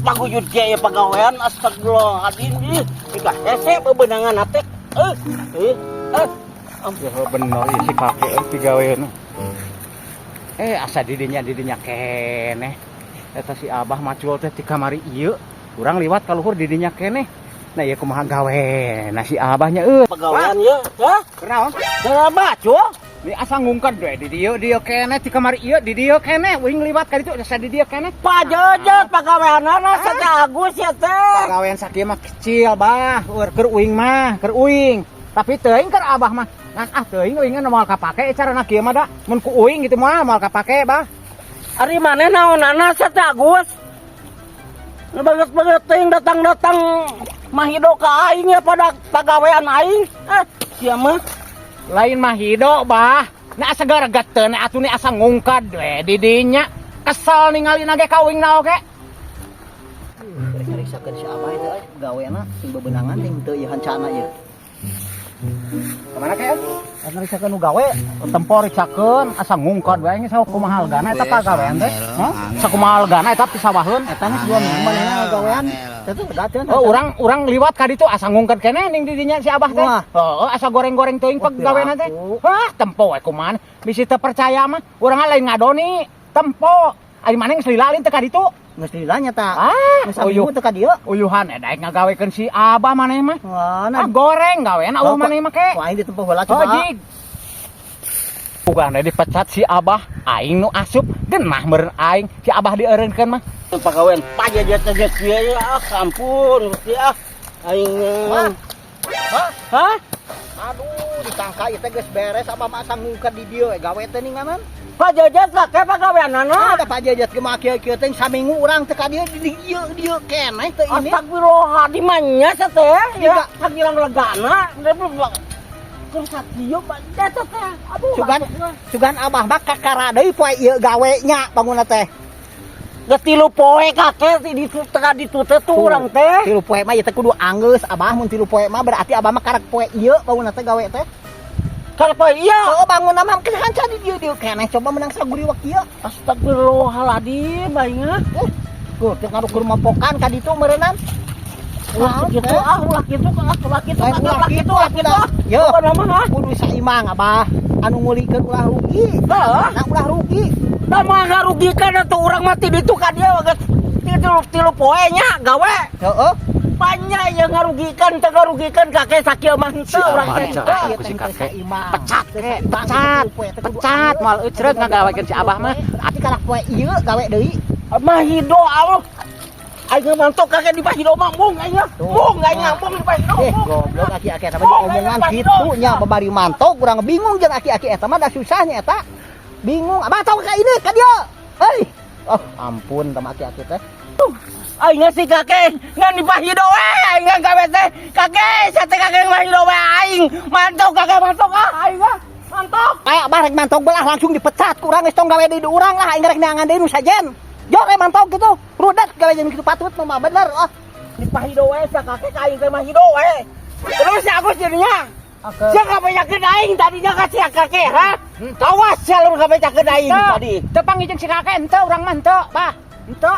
Paguyud kieu pagawean, astagfirullahaladzim, ih. Ika hese bebenangan teh. Eh, eh, eh. Ya bener ieu si kakek euy pigaweun. Eh, asa didinya didinya keneh. Eta si Abah macul teh ti kamari ieu. Urang liwat ka luhur didinya keneh. Nah, ieu kumaha gawe? Nah, si Abahnya euy. Pagawean ieu, hah? Kunaon? Kenapa, cu? Di asa ngungkad we di dieu dieu keneh ti kamari ieu di dieu keneh. Uing liwat ka ditu asa di dieu keneh. Pajejet pagaweanana saja Agus ya teh. Pagawean sakieu mah kecil, Bah. Eur keur uing mah, keur uing. Tapi teuing keur Abah mah. Ngan ah teuing uing moal kapake carana kieu mah da. Mun ku uing gitu mah moal kapake, Bah. Ari maneh naonana saja Agus? Banget-banget teuing datang-datang mahido ka aing ya pada pagawean aing. Eh, sia mah. Lain mah hido, Bah. Nah, asa garegeteun atuh ni asa ngungkad we di dinya. Kesel ningali ge ka uing na oge. Riksakeun si Abah itu euy gawena sing bebenangan ting teu ieu hancana ieu. Kemana ke? Ngariksakeun nu gawe, tempo riksakeun asa ngungkad we geus kumaha hargana eta pagawean teh. Hah? Sakumaha hargana eta pisawaheun? Eta geus 2 minggu manehna gawean. Teh teh gateun. Oh, urang urang liwat ka ditu asa ngungkad keneh ning di dinya si Abah teh. Wah. Heeh, asa goreng-goreng teuing Oh, pagawean teh. piraku. Hah, tempo we kumaha. Bisi teu percaya mah, urang lain ngadoni, tempo. Ari maneh geus lila teu ka ditu? Geus lila nya ta. Ah, Geus saminggu teu ka dieu. Uyuhan eh daek ngagawekeun si Abah maneh mah. Wah, Ah, nah. goreng gawean eueuh maneh mah ke. Ku aing ditempo heula Oh, coba. jig. Bukan dipecat si Abah, aing nu asup, genah meureun aing si Abah dieureunkeun mah. Pagawean pajejet aja kieu ya, ah, ampun, Gusti ah. Aing. Wah. Hah? Hah? Aduh, disangka ieu teh geus beres Abah mah asa ngungkad di dieu we gawe teh ninganan. Pajejet kakek pagaweanana. Ada pajejet ge mah kieu-kieu teh saminggu urang teh ka dieu di dieu dieu keneh teh ini. Astagfirullahaladzim nya teh ya. Juga. Sakilang legana. Keur sakieu teh teh. Aduh. Sugan sugan Abah mah kakara deui poe ieu gawe nya bangunna teh. Geus 3 poe kakek di tengah ditu teh tuh urang teh. 3 poe mah ieu teh kudu anggeus Abah, mun 3 poe mah berarti Abah mah karak poe ieu bangunna teh gawe teh. Karep poe ieu. Oh, bangunna mah keur hanca di dieu dieu keneh coba menang saguriwak ieu. Astagfirullahaladzim aing ah. Eh, tuh teu ngarukur mopokan ka ditu meureunnan. Ulah kitu ah, ulah kitu ah, ulah kitu, Lain ulah ulah kitu, kitu, ulah kitu ah. Yo. Pokona mah ah. Kudu saimang Abah. Anu ngulikeun ulah rugi. Heuh. Nah, ulah rugi. Da mah ngarugikan atuh urang mah ti ditu ka dieu geus 3 poe nya gawe. Heeh. Banyak yang ngarugikan, teu ngarugikan kakek sakieu mah henteu Si urang Abah teh. dicerah Ieu ku si teh kakek. saimang. Pecat Teu ke, saimang, pecat, 3 poe teh kudu pecat, anggeus. moal eucreut ngagawekeun si Abah mah. Berarti karak poe ieu gawe deui. Mah hido Allah. Aing mantok kakek di Pahido mah mung aing mah. Mung aing mah mung di Pahido. Eh, Mung. goblok aki-aki eta mah omongan kitu nya babari mantok urang bingung jeung aki-aki eta mah da susahnya eta. Bingung. Abah tahu ka ini ka dieu. Hei. Oh, ampun tama aki-aki teh. Aing si kakek ngan di Pahido we aing gawe teh. Kakek sate kakek Pahido we aing. Mantok kakek mantok ah aing mah. Mantok. Kayak Abah rek mantok belah langsung dipecat ku urang geus tong gawe deui di urang lah aing rek neangan deui nu sajen. Jok we mantok gitu. Rudet gawe jeung kitu patut mah bener ah. Di Pahido we sa kakek ka aing teh Mahido we. Terus si Agus jadinya. Sia ngabejakeun aing tadinya ka sia kakek ha? Awas sia lu ngabejakeun aing tadi. Teu panggih si kakek henteu urang mah henteu, Bah. Henteu.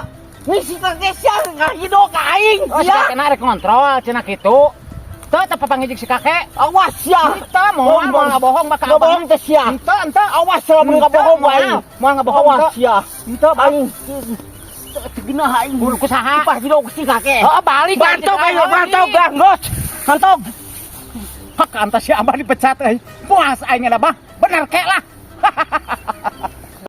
Nih si kakek sia ngahido ka aing Oh, si sia. kakek rek ngontrol cenah kitu. Teu teu papanggih si kakek. Awas sia. Henteu moal moal ngabohong bakal Ngabohong teh sia. Henteu henteu. Awas lamun ngabohong moal. aing. Moal ngabohong Awas henteu. sia. Henteu, Bah. Aing teu genah aing. Ku saha? Di Pahido ku si kakek. Oh, balik. Mantok aing mantok ganggus. Mantok. Hak antas si Abah dipecat euy. Puas aing ada, Bah. Bener kek lah.